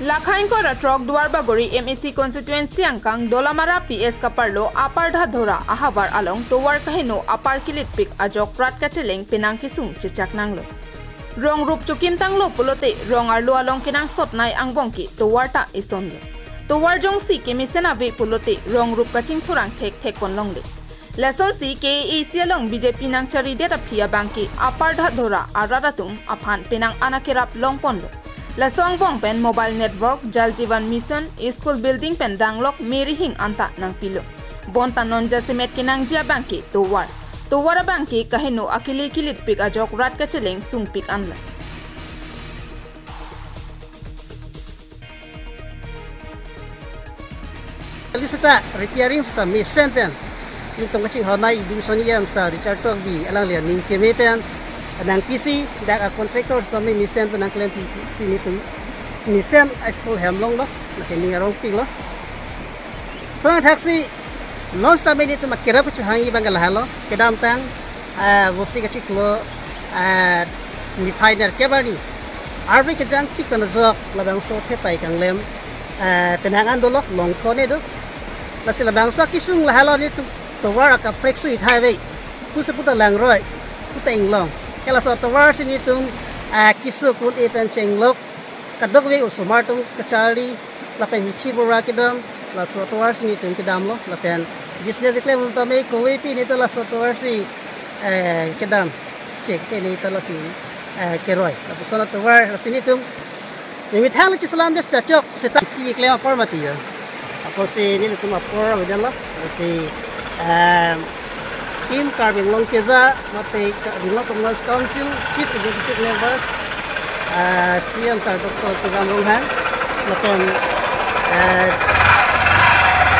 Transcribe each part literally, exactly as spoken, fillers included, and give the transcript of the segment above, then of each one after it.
Lakha ingkoi ra throk Duarbagori M A C constituency angkang Dolamara P S kaparlo Upper Dhathora ahavar along tovar kaheno apar kilitpik ajok rat kacheleng penang kesung chechak nanglo. Rong rup chokimtanglo pulote rong arlo along kenangsotnei angbong ke tovar ta isonlo. Tovar jongsi kemesen ave pulote rong rup kachingthurang thekthek ponlongle. Lasonsi K A A C along B J P nangcharidet aphi abangke Upper Dhathora arat atum aphan penang anakerap longponlo. Laso angbong pen mobile network, Jal Jeevan Mission, school building pen danglok merihing anta nangpilo. Bonta non jasemet kenangji abangke tovar. Tovar abangke kaheno akili kilitpik ajok rat kacheleng sungpik anlo. Kali seta repairing seta mesen pen nelitum kachinghon nai Education E M sir Richard Tokbi alangli aning keme pen nangpisi dak a contractor seta mesen pen nangklem pi pi nelitum mesen a school hem longlo, lake ning arongpiklo. Lason athaksi non seta nelitum akerap kachehangji abang lahelo, kedamtang ah, vosi kachiklo, ah, niphai nerkep arni arve kejangpik pen ajok labangso thepai kanglem, ah, penang an dolo, longthon-e do. Lasi labangso kesung lahelo nelitum tovar akaprek sui thai ave. Pusi puta langroi, puta inglong. Ke laso tovar si nelitum, ah, kesung kun-e pen chenglok, kadokave osomar atum kacharli, lapen hithi bura kedam, laso tovar si nelitum kedamlo, lapen business keklem atum tame kove pi nelitum laso tovar si, eh, kedam, chek ke nelitum lasi, eh, keroi. Lapuson atovar lasi nelitum, nemethang le chisalam des ta chok, seta ti klem apor mati ya. Apotsi nelitum apor avedanlo, lasi, eh, Team Karbi Anglong Keja, mate Ka-, Anglong Autonomous Council Chief Executive Member, ah, C M Sir Doctor Tuliram Ronghang, lapen, eh,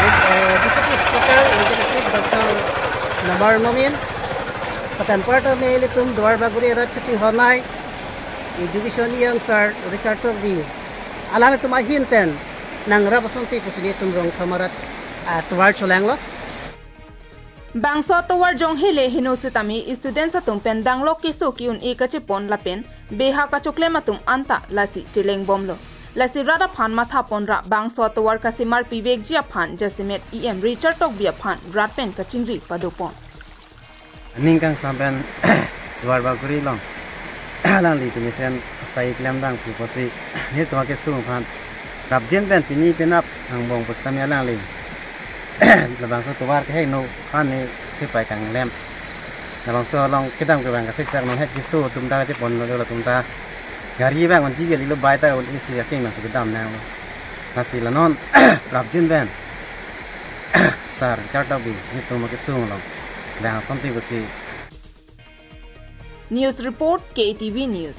eh, Deputy Speaker, Legislative Doctor Namar Momin, lapen apar tame ilitum Duarbagori arat kachinghon nai, Education E M Sir Richard Tokbi, alangtum ahin pen nangrap asonte pusi nelitum Rongthom arat, ah, tovar cholanglo. Bangso tovar jong hele heno setame students atum pen danglok keso ke-un-e kachepon lapen beha kachoklem atum anta lasi chelengbomlo. Lasi rat aphan mathaponra bangso tovar kasemar pivekji aphan jasemet E M Richard Tokbi aphan rat pen kachingri padopon. Aning kangsam pen Duarbagori along alangli kemesen asai klemdang pu pusi nelitum akesung aphan prapjin pen pini penap angbong pusitame alangli labangso tovar keheno aphan ne thepai kanglem. Labangso along kedam kevang kasiksak nonhet keso atum ta kacheponlo, latum ta gari vang unji kalilo, bike ta un-e si aking nangsi kedam nanglo. Lasi la non prapjin pen Sir Richard Tokbi nelitum akesung along vang asonte pusi. News report, K A T V News.